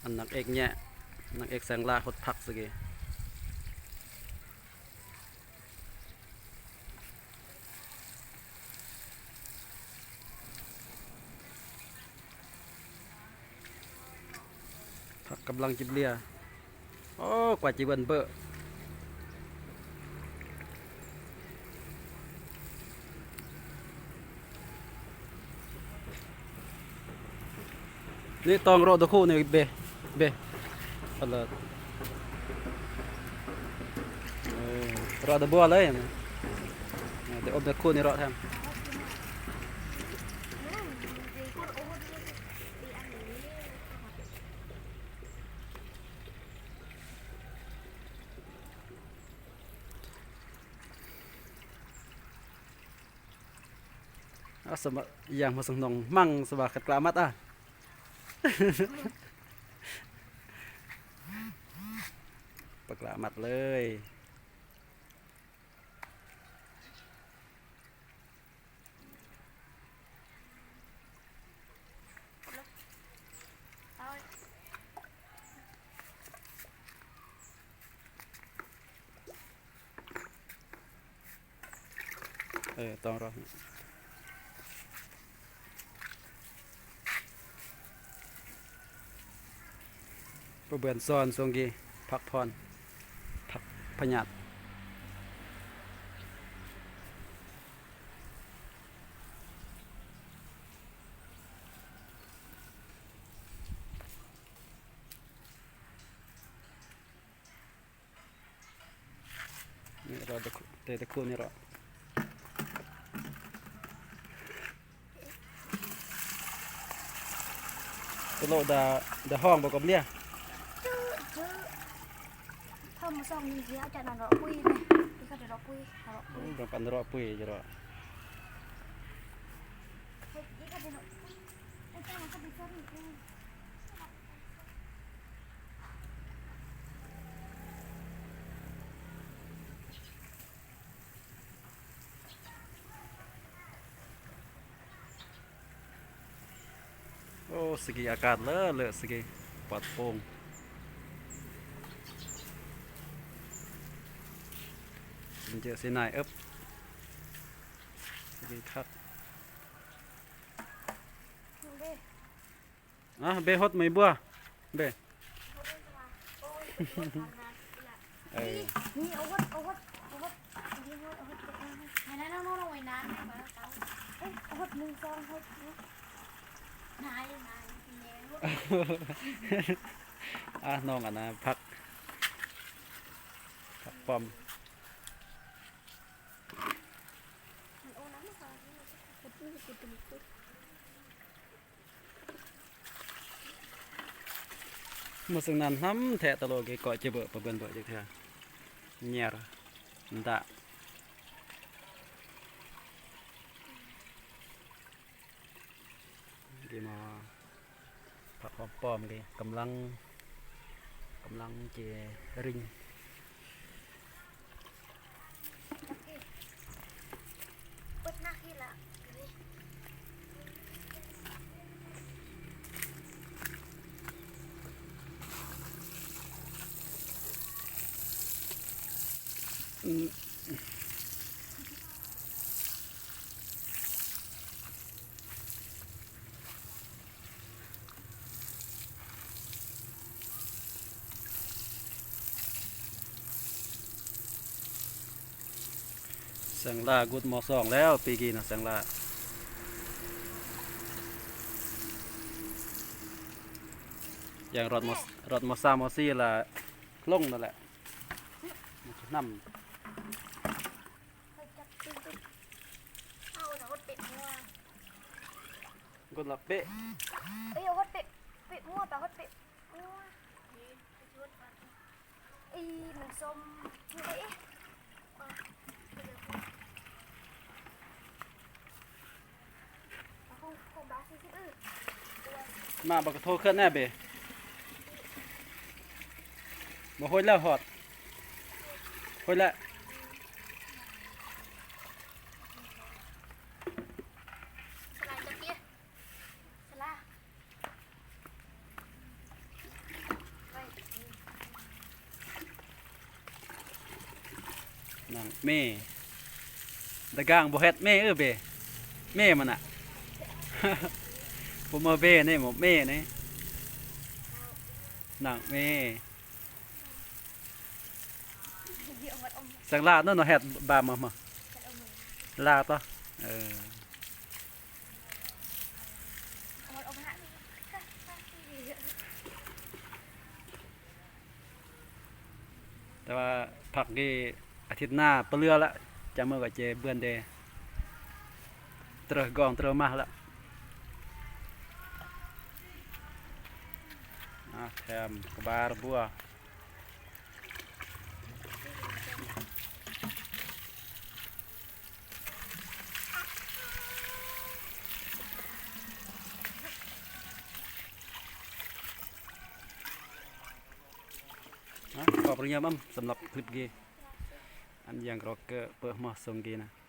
ອັນນາງເອກແຍະ ນາງເອກແສງລາຫົດຜັກສະກີ ຜັກກຳລັງຈິບເລຍ. ໂອ້ ກວ່າຈິເວີນເບີ ນີ້ຕ້ອງເລາະຕະຄູນີ້ເບ ເບ ເລີດ ເອີ ເລາະຕະບົວເລີຍ ເອີ ແຕ່ອົບຕະຄູນີ້ເລາະແທນ. ອາ ສະບາຍ ຢ່າງມາສັງນອງມັງ ສະບາຍ ຂັດກະລາມັດອາ ປາກລາມັດເລີຍ. ເອີ ຕ້ອງລໍ ປະເບືອນຊອນ ຊ່ວງກີ້ ພັກຜ່ອນ ພັກພະຍາດ. ນີ້ເລາະ ເຕະຕະຄູນີ້ເລາະ ຕະໂລດາ ດາຫ້ອງບໍ່ກັບເນຍ ເຈີ ເຈີ ເຂົາມາສອງນີ້ຊິເອົາຈາກນັ້ນເລາະປຸຍນີ້ ທີ່ເຂົາຈະເລາະປຸຍ ເລາະປຸຍ ເອີ ຕ້ອງປັນເລາະປຸຍຈະເລາະ. ເຮັດອີກກໍໄດ້ເນາະ ເຮັດຈັ່ງນັ້ນກໍໄດ້ສ່ວນນີ້. ໂອ້ ສະກີ ອາກາດເລີ ເລີ ສະກີ ປອດໂປ່ງ ເຈີ ເຊນາຍ ເອິບ ສະກີ ຄັກ. ອາ ເບ ຫົດໄມ້ບົວ ເບ ເອີ ນີ້ ນີ້ ເອົາຫົດ ເອົາຫົດ ເອົາຫົດ ນີ້ ເອົາຫົດ ເອົາຫົດ ເອົາຫົດ ເອົາຫົດ ໜຶ່ງ ສອງ ຫົດ ນາຍ ນາຍ ອາ ນ້ອງ ອັນນະ ຜັກ ຜັກປ້ອມ. ມາເຊິ່ງນັ້ນ ຫ້ຳແທະຕະໂລເກະເກາະເຈເບີປະເບີນເບີຈັກເທື່ອ ແຍ່ນດາ ເກມາ ຜັກຫອມປ້ອມເກ ກຳລັງ ກຳລັງເຈຣິງ. ແສງຫຼ້າກຸດ ມໍສອງແລ້ວ ປີກີ້ນະ ແສງຫຼ້າ ຢ່າງຮອດມໍ ຮອດມໍສາມ ມໍສີ່ລະລົງນັ້ນແຫຼະ ມັນຊິນຳ. ເອົານະ ຫົດເປະມົວ ກົນລະເປະ ເອີຍ ຫົດເປະ ເປະມົວ ປາຫົດເປະມົວ ອີ ມັນສົ້ມ ເອີຍ ມາ ບັກກະໂທເຄື່ອນແນ່ເບ ມາໂຮຍແລ້ວຮອດ ໂຮຍແລ້ວ. ສະລາ ຈັບເກຍ ສະລາ. ເມ ດາກາງບໍ່ເຮັດເມ ເອີ ເບ ເມມັນນະ ບໍ່ມາເບນີ້ ບໍ່ເມນີ້ ນາງເມ ສັງລາດເນາະ ເນາະ ເຮັດບາມມາ ມາ ລາດເນາະ ເອີ. ແຕ່ວ່າພັກນີ້ອາທິດໜ້າປະເລືອລະ ຈາກມື້ກໍເຈເບືອນເດ ເຕີກອງເຕີມາລະ ອາ ແຖມກະບາລະບົວ. ນະ ຂໍປະລິນຍາມາສຳລັບຄລິບນີ້ ອັນຍັງກໍເກີເປີດມາສົ່ງກີນະ.